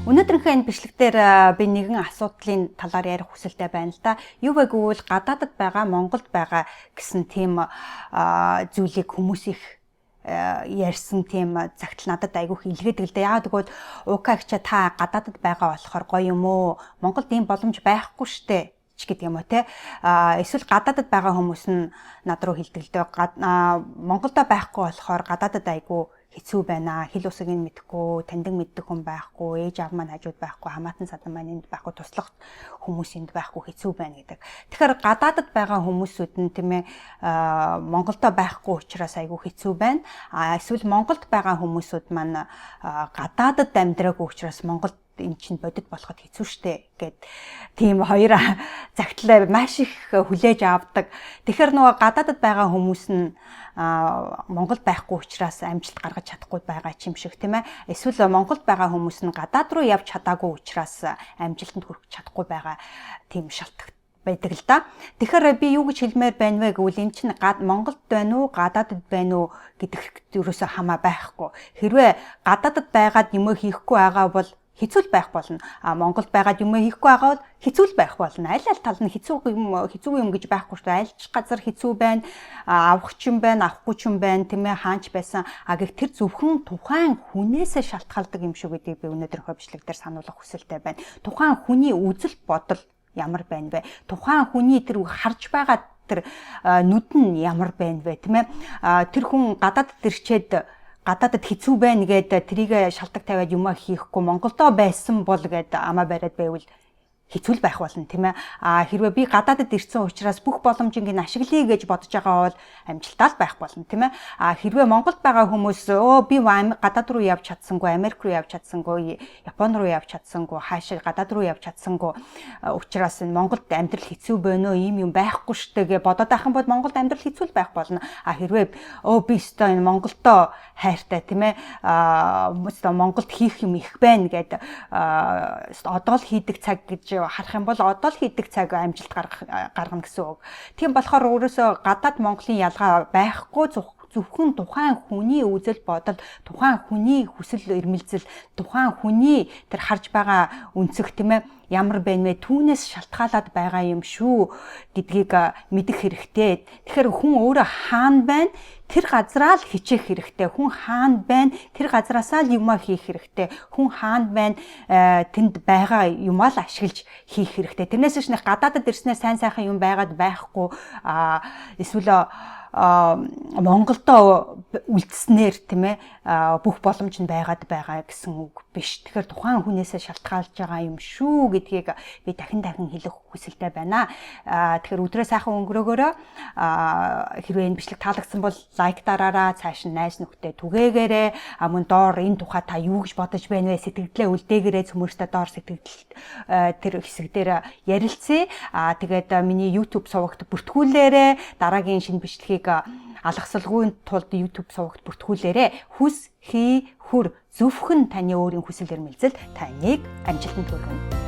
Өнөөдрийнхөө энэ бичлэг дээр би нэгэн асуудлын талаар ярих хүсэлтэй байна л да. Юу вэ гэвэл гадаадад байгаа, Монголд байгаа гэсэн тийм зүйлийг хүмүүс их ярьсан тийм загтал надад айгүйх илгээдэг л дээ. Яагаад гэвэл УК гча та гадаадад байгаа болохоор гоё юм уу? Монголд ийм боломж байхгүй штэ ч гэдэг юм уу те. Эсвэл гадаадад байгаа хүмүүс нь над руу хэлдэг л дээ. Монголдо байхгүй болохоор гадаадад айгүй хэцүү байна. Хэл усыг нь мэдэхгүй, таньдаг мэддэг хүн байхгүй, ээж аав маань хажууд байхгүй, хамаатан садан маань энд байхгүй, туслах хүмүүс энд байхгүй, хэцүү байна гэдэг. Тэгэхээр гадаадад байгаа хүмүүсүүд нь тийм ээ Монголдо байхгүй учраас айгүй хэцүү байна. А эсвэл Монголд байгаа хүмүүсүүд маань гадаадад амьдраагүй учраас Монголд энэ чинь бодит болоход хэцүү шттэ гэд тийм хоёр загтлаа маш их хүлээж авдаг. Тэгэхээр нөгөө гадаадад байгаа хүмүүс нь Монголд байхгүй учраас амжилт гаргаж чадахгүй байгаа юм шиг тийм ээ. Эсвэл Монголд байгаа хүмүүс нь гадаад руу явж чадаагүй учраас амжилтанд хүрэх чадахгүй байгаа тийм шалтгаан байдаг л да. Тэгэхээр би юу гэж хэлмээр байна вэ гэвэл эн чинь Монголд байна уу, гадаадд байна уу гэдэг ерөөсөө хамаа байхгүй. Хэрвээ гадаадд байгаад юм хийхгүй байгаа бол хэцүү л байх болно. А Монголд байгаад юм хийхгүй байгаа бол хэцүү л байх болно. Аль аль тал нь хэцүү юм, хэцүү юм гэж байхгүй шүү дээ. Аль ч газар хэцүү байна. Авах ч юм байна, авахгүй ч юм байна, тийм ээ, хаач байсан. А гэх тэр зөвхөн тухайн хүнээсээ шалтгаалдаг юм шүү гэдгийг би өнөөдрийнхөө бичлэг дээр сануулгах хүсэлтэй байна. Тухайн хүний үзэл бодол ямар байна вэ? Тухайн хүний тэр харж байгаа тэр нүд нь ямар байна вэ, тийм ээ? Тэр хүн гадаадд ирчээд гадаадад хэцүү байна гээд тэрийг шалтак тавиад юмаа хийхгүй, Монголдо байсан бол гээд амаа бариад байвал хэцүү л байх болно, тийм ээ. А хэрвээ би гадаадад ирсэн учраас бүх боломжийг нь ашиглая гэж бодож байгаа бол амжилттай л байх болно, тийм ээ. А хэрвээ Монголд байгаа хүмүүс өө би гадаад руу явж чадсангүй, Америк руу явж чадсангүй, Япон руу явж чадсангүй, хаашаа гадаад руу явж чадсангүй учраас энэ Монголд амьдрал хэцүү байна уу, ийм юм байхгүй штэ гэж бодоод байх юм бол Монголд амьдрал хэцүү л байх болно. А хэрвээ өө би өстой энэ Монголдоо хайртай, тийм ээ. А Монголд хийх юм их байна гэд одоо л хийдэг цаг гэж харах юм бол одоо л хийдэг цаг амжилт гаргана гэсэн үг. Тийм болохоор өөрөөсөө гадаад Монголын ялгаа байхгүй, зөвхөн тухайн хүний үзэл бодол, тухайн хүний хүсэл эрмэлзэл, тухайн хүний тэр харж байгаа өнцөг, тийм ээ, ямар байна вэ? Түүнээс шалтгаалаад байгаа юм шүү гэдгийг мэдэх хэрэгтэй. Тэгэхээр хүн өөрөө хаана байна? Тэр газраа л хичээх хэрэгтэй. Хүн хаана байна? Тэр газраасаа л юмаа хийх хэрэгтэй. Хүн хаана байна? Тэнд байгаа юмаа л ашиглаж хийх хэрэгтэй. Тэрнээс биш нэг гадаадад ирснээр сайн сайхан юм байгаад байхгүй, эсвэл Монголдо үлдснээр, тийм ээ, бүх боломж нь байгаад байгаа гэсэн үг биш. Тэгэхээр тухайн хүнээсээ шалтгаалж байгаа юм шүү гэдгийг би дахин дахин хэлэх хүсэлтэй байна. Тэгэхээр өдрөө сайхан өнгөрөөгөөрөө, хэрвээ энэ бичлэг таалагдсан бол лайк дараараа, цааш нь найз нөхдөд түгээгээрэй. А мөн доор энэ тухай та юу гэж бодож байна вэ? Сэтгэгдлээ үлдээгээрэй. Цөмөртөө доор сэтгэгдэл тэр хэсэг дээр ярилцъя. А тэгээд миний YouTube сувагт бүртгүүлээрэй. Дараагийн шинэ бичлэгийг алгасалгүй тулд YouTube сувагт бүртгүүлээрэй. Хүс, хий, хүр, зөвхөн таны өөрийн хүсэл эрмэлзэл таныг амжилтанд хүргэнэ.